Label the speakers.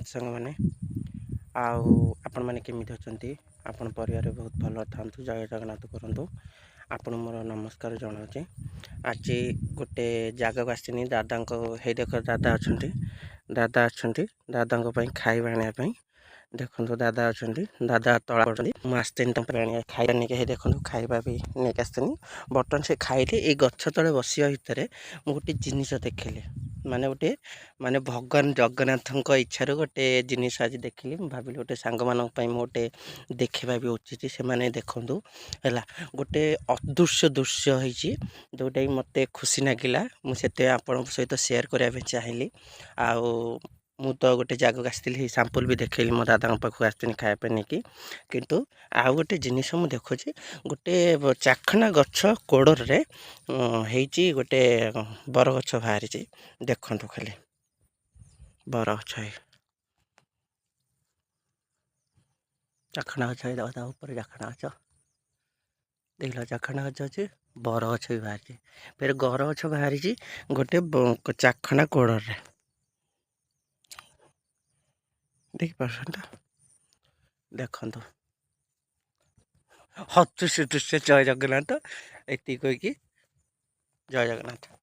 Speaker 1: ସାଙ୍ଗମାନେ, ଆଉ ଆପଣମାନେ କେମିତି ଅଛନ୍ତି? ଆପଣ ପରିବାର ବହୁତ ଭଲ ଥାନ୍ତୁ, ଜୟ ଜଗନ୍ନାଥ କରନ୍ତୁ। ଆପଣ ମୋର ନମସ୍କାର ଜଣାଉଛି। ଆଜି ଗୋଟେ ଜାଗାକୁ ଆସିନି ଦାଦାଙ୍କ। ହେଇ ଦେଖ, ଦାଦା ଅଛନ୍ତି, ଦାଦା ଅଛନ୍ତି। ଦାଦାଙ୍କ ପାଇଁ ଖାଇବା ଆଣିବା ପାଇଁ। ଦେଖନ୍ତୁ, ଦାଦା ଅଛନ୍ତି, ଦାଦା ତଳା କରୁଛନ୍ତି। ମୁଁ ଆସିଥିଲି ତାଙ୍କ ପାଇଁ ଆଣିବା ଖାଇବା ନେଇକି। ହେଇ ଦେଖନ୍ତୁ, ଖାଇବା ବି ନେଇକି ଆସିଥିଲି। ବର୍ତ୍ତମାନ ସେ ଖାଇଲେ। ଏଇ ଗଛ ତଳେ ବସିବା ଭିତରେ ମୁଁ ଗୋଟେ ଜିନିଷ ଦେଖିଲି, ମାନେ ଗୋଟେ ମାନେ ଭଗବାନ ଜଗନ୍ନାଥଙ୍କ ଇଚ୍ଛାରୁ ଗୋଟେ ଜିନିଷ ଆଜି ଦେଖିଲି। ମୁଁ ଭାବିଲି ଗୋଟେ ସାଙ୍ଗମାନଙ୍କ ପାଇଁ ମୁଁ ଗୋଟେ ଦେଖିବା ବି ଉଚିତ, ସେମାନେ ଦେଖନ୍ତୁ। ହେଲା, ଗୋଟେ ଅଦୃଶ୍ୟ ଦୃଶ୍ୟ ହେଇଛି, ଯେଉଁଟାକି ମୋତେ ଖୁସି ଲାଗିଲା। ମୁଁ ସେଥିପାଇଁ ଆପଣଙ୍କ ସହିତ ସେୟାର କରିବା ପାଇଁ ଚାହିଁଲି। ଆଉ ମୁଁ ତ ଗୋଟେ ଜାଗାକୁ ଆସିଥିଲି, ସାମ୍ପଲ୍ ବି ଦେଖେଇଲି। ମୋ ଦାଦାଙ୍କ ପାଖକୁ ଆସିଥିଲି ଖାଇବା ପାଇଁ ନେଇକି। କିନ୍ତୁ ଆଉ ଗୋଟେ ଜିନିଷ ମୁଁ ଦେଖୁଛି, ଗୋଟେ ଚାଖଣା ଗଛ କୋଡ଼ରରେ ହେଇଛି, ଗୋଟେ ବରଗଛ ବାହାରିଛି। ଦେଖନ୍ତୁ, ଖାଲି ବରଗଛ, ହେଇ ଚାଖଣା ଗଛ। ହେଇ ତା ଉପରେ ଚାଖଣା ଗଛ ଦେଖିଲ, ଚାଖଣା ଗଛ ଅଛି, ବରଗଛ ବି ବାହାରିଛି। ଫେର ଗର ଗଛ ବାହାରିଛି ଗୋଟେ ଚାଖଣା କୋଡ଼ରରେ, ଦେଖିପାରୁଛନ୍ତି ତ? ଦେଖନ୍ତୁ ହତୁସ ଦୃଶ୍ୟ। ଜୟ ଜଗନ୍ନାଥ। ଏତିକି କହିକି ଜୟ ଜଗନ୍ନାଥ।